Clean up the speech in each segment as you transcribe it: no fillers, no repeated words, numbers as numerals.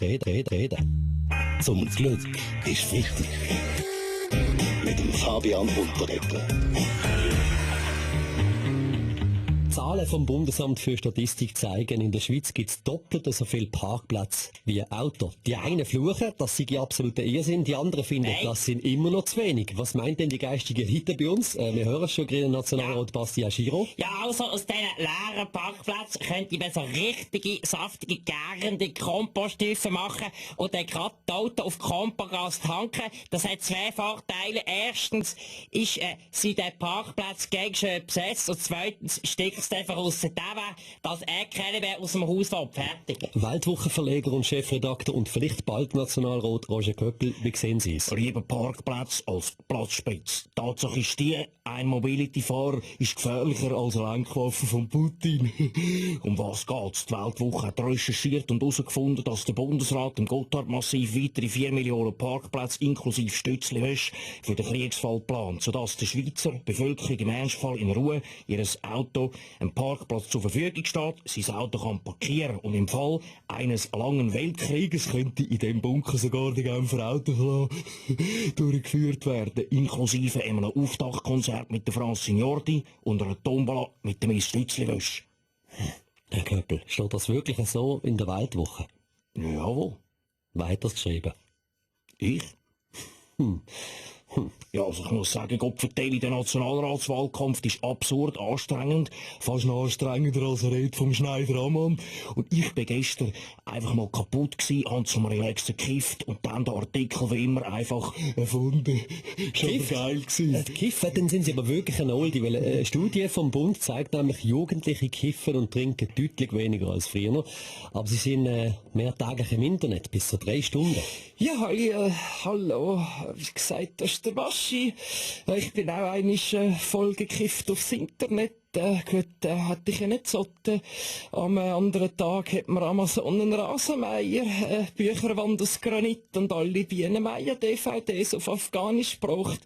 Reden. Zum Glück ist Freitag. Mit dem Fabian Unterreger. Zahlen vom Bundesamt für Statistik zeigen, in der Schweiz gibt es doppelt so viele Parkplätze wie Autos. Die einen fluchen, das sei absoluter Irrsinn, die anderen finden, das sind immer noch zu wenig. Was meint denn die geistige Elite bei uns? Wir hören es schon, Grüner Nationalrat Bastian Schiro. Ja, also aus diesen leeren Parkplätzen könnte man so richtige, saftige, gärende Komposthöfe machen und dann gerade die Autos auf Kompogas tanken. Das hat zwei Vorteile. Erstens sind die Parkplätze gegen schön besetzt und zweitens steckt es einfach aus der Tave, dass keiner mehr aus dem Haus will. Fertig. Weltwochenverleger und Chefredakteur und vielleicht bald Nationalrat Roger Köppel, wie sehen Sie es? Lieber Parkplatz als Platzspitze. Tatsache ist die, ein Mobility-Fahrer ist gefährlicher als eine Lenkwaffe von Putin. Um was geht's? Die Weltwoche hat recherchiert und herausgefunden, dass der Bundesrat im Gotthardmassiv weitere 4 Millionen Parkplätze inklusive Stützliwäsche für den Kriegsfall plant, sodass der Schweizer Bevölkerung im Ernstfall in Ruhe ihres Auto ein Parkplatz zur Verfügung steht, sein Auto kann parkieren und im Fall eines langen Weltkrieges könnte in dem Bunker sogar die Genfer Autoklar durchgeführt werden, inklusive einem Auftaktkonzert mit der Francine Jordi und einer Tombola mit dem Stützliwäsche. Herr Köppel, steht das wirklich so in der Weltwoche? Jawohl. Weitergeschrieben. Ich? Ja, also ich muss sagen, Gott-Verteilung, der Nationalratswahlkampf ist absurd anstrengend, fast noch anstrengender als eine Rede vom Schneider-Ammann. Und ich bin gestern einfach mal kaputt gewesen, habe zum Relaxen gekifft und dann den Artikel wie immer einfach erfunden. Schon geil gewesen. Kiffen, dann sind Sie aber wirklich ein Oldie, weil eine Studie vom Bund zeigt nämlich, Jugendliche kiffen und trinken deutlich weniger als früher. Aber sie sind mehrtäglich im Internet, bis zu 3 Stunden. Ja, hallo, wie gesagt, das ist der Baschi. Ich bin auch einmal voll gekifft aufs Internet. Gut, hätte ich ja nicht sollten. Am anderen Tag hat mir Amazon einen Rasenmäher, Bücherwand aus Granit und alle Bienenmeier-DVDs auf Afghanisch gebraucht.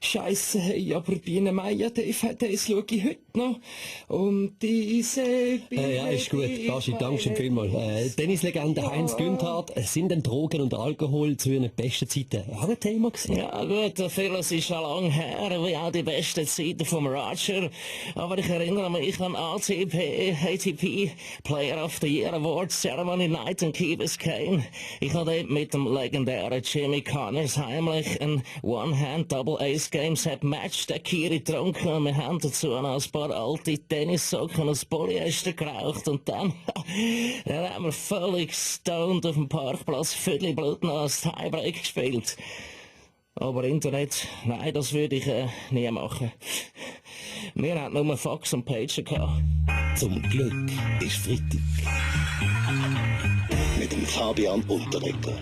Scheisse, hey, aber Bienenmeier-DVDs schaue ich heute noch. Und diese Ja, ist gut. Baschi, danke schön vielmals. Tennislegende Heinz Günthardt, sind denn Drogen und Alkohol zu Ihren besten Zeiten auch ein Thema gewesen? Ja gut, vieles ist schon lange her, wie auch die besten Zeiten vom Roger. Aber ich erinnere mich an ATP Player of the Year Awards Ceremony Night in Key Biscayne. Ich habe dort mit dem legendären Jimmy Connors heimlich ein One-Hand-Double-Ace-Game-Set-Match der Kiri getrunken und wir haben dazu noch ein paar alte Tennissocken aus Polyester geraucht und dann haben wir völlig stoned auf dem Parkplatz Viertel Blut noch als Tiebreak gespielt. Aber Internet, nein, das würde ich nie machen. Wir hatten nur Fax und Pager gehabt. Zum Glück ist Freitag. Mit dem Fabian Unterreger.